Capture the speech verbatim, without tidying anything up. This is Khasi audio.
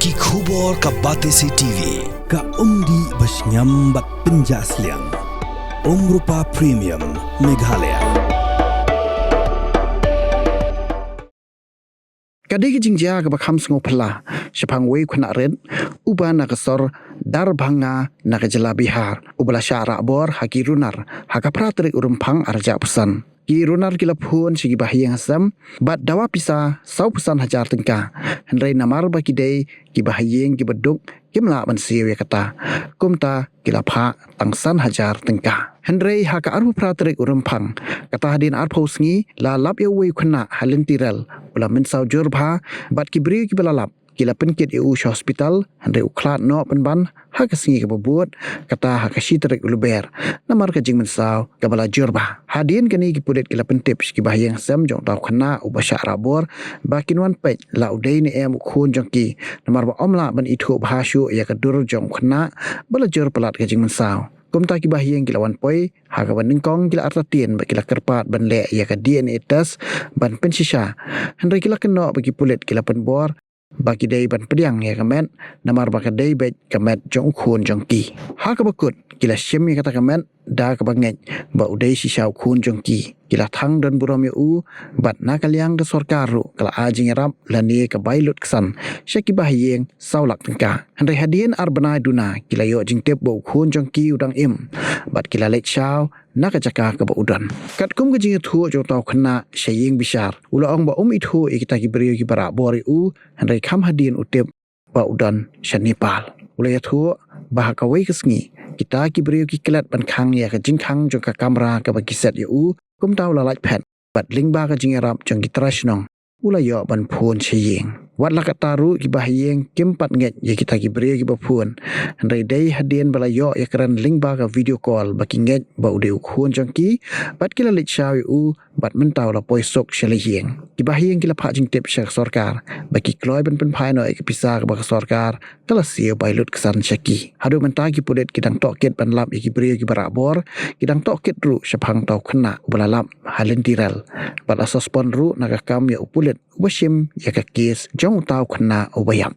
Ki khubor ka Batesi T V, ka umdih ba shngiam bad pynjah sliang. Umrupa Premium, Meghalaya. Ka dei ka jingjia kaba kham sngewphylla shaphang uwei u khynnah rit uba na ka sor Darbhanga na ka jylla Bihar, uba la shah rah bor ha ki runar ha ka phra tarik u Rymphang arhajar arphew san. Ki runar ki la phone sha ki bahaïing hasem bad dawa pisa sawphew san hajar tyngka. Hynrei namar ba ki dei ki bahaïing kiba duk, kim lah ban siew ïa kata. Kumta ki la phah tang san hajar tyngka. Hynrei ha ka arphew phra tarik u Rymphang, kata hadien arphew sngi, la lap ïa uwei u khynnah ha lynti rel, u la mynsaw jur bha, bad ki briew kiba la lap ki la pynkit ïa u sha hospital, hynrei u khlad noh pynban ha ka sngi kaba bud, kata ha ka shi tarik u Lber, namar ka jingmynsaw kaba la jur bha. Hadien kane ki pulit ki la pyntip sha ki bahaïing hasem jong uta u khynnah uba shah rah bor ba kin wan peit la u dei ne em u khun jong ki, namar ba ym lah ban ithuh bha shuh ïa ka dur jong u khynnah ba la jur palat ka jingmynsaw. Kumta ki bahaïing ki la wan poi ha kaba nyngkong, ki la artatien bad ki la kyrpad ban leh ïa ka D N A test ban pynshisha. Hynrei ki la kynnoh ba ki pulit ki la pynbor ba ki dei ban pdiang ïa ka met, namar ba ka dei beit ka met jong u khun jong ki. Ha kaba kut, ki la shim ïa kata ka met da kaba ngeit ba u dei shisha u khun jong ki. Ki la thang don burom ïa u, bad na ka liang ka sorkar ruh ka la ai jingïarap lane ka bai lutksan sha ki bahaïing saw lak tyngka. Hynrei hadien ar bnai duna, ki la ïoh jingtip ba u khun jong ki u dang im, bad ki la leit shaw na ka jaka kaba u don. Katkum ka jingïathuh jong uta u khynnah sha ïing bishar, u la ong ba um ithuh ïa kita ki briew kiba rah bor ïa u, hynrei kham hadien u tip ba u don sha Nepal. U la ïathuh ba ha kawei ka sngi, kita ki briew ki klet ban khang ïa ka jingkhang jong ka kamra kaba ki set ïa u. Kumta u la lait phet, bad lyngba ka jingïarap jong ki trai shnong, u la ïoh ban phone sha ïing. Wat la katta ruh, ki bahaïing kim pat ngeit ïa kita ki briew kiba phone. Hynrei dei hadien ba la ïoh ïakren lyngba ka video call ba ki ngeit ba u dei u khun jong ki, bad ki la leit shaw ïa u, bad mynta u la poi suk sha la ïing. Ki bahaïing ki la phah jingtip sha ka sorkar ba ki kloi ban pynphai noh ïa ka pisa kaba ka sorkar ka la siew bai lutksan sha ki. Haduh mynta ki pulit ki dang tohkit ban lap ïa ki briew kiba rah bor, ki dang tohkit ruh shaphang uta u khynnah uba la lap ha lynti rel, bad la suspend ruh na ka kam ïa u pulit uba shim ïa ka kes jong uta u khynnah uba ïap.